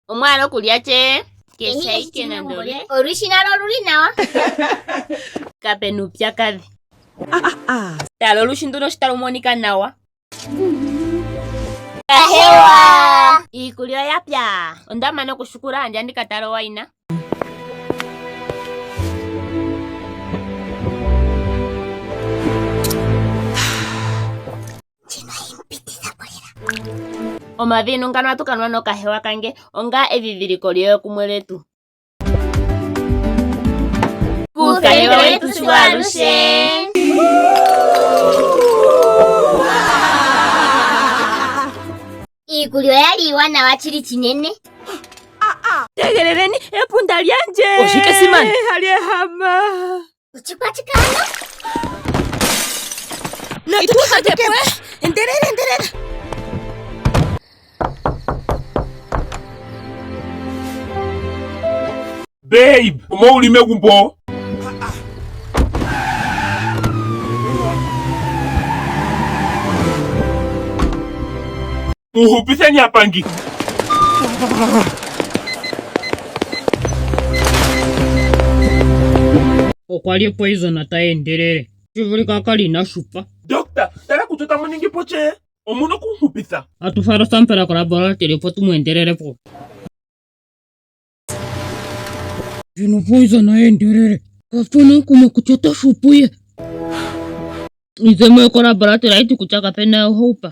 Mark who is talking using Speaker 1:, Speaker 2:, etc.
Speaker 1: Omwa okulya tye? Keshe ike nando olye.
Speaker 2: Olwishi nalo oluli nawa.
Speaker 1: Kape na uupyakadhi. Tala olushi nduno shi talu monika nawa.
Speaker 2: Kahewa!
Speaker 1: Iikulya oya pya. Onda mana okushukula andja ndi ka tale owayina. Omaviinu ngano ohatu ka nwa nokahewa kange onga edhidhiliko lyeyokumwe letu. Kuukahewa wetu sigo alushe.
Speaker 2: Iikulya oya li iiwanawa chili chinene.
Speaker 1: Tegeleleni epunda lyandje.
Speaker 3: Oshike Simon?
Speaker 1: Hali ehama.
Speaker 2: Ochikwachikano?
Speaker 3: Natu fadhuke po. Endelela, endelela.
Speaker 4: Babe, omo uli megumbo? Mu hupitheni aapangi.
Speaker 3: Okwa li poison tayi endelele. Shi vulika ka li ina shupa.
Speaker 4: Doctor, tala kutya otamu ningi po tye. Omu na okuhupitha.
Speaker 3: Atu fala osampela kolabolatoli opo tu mu endelele po. Ndjino poison oye endelele. Kapu na omukumo kutya ota shupu ye. Iizemo yokolabolatoli otayi ti kutya kape na hope.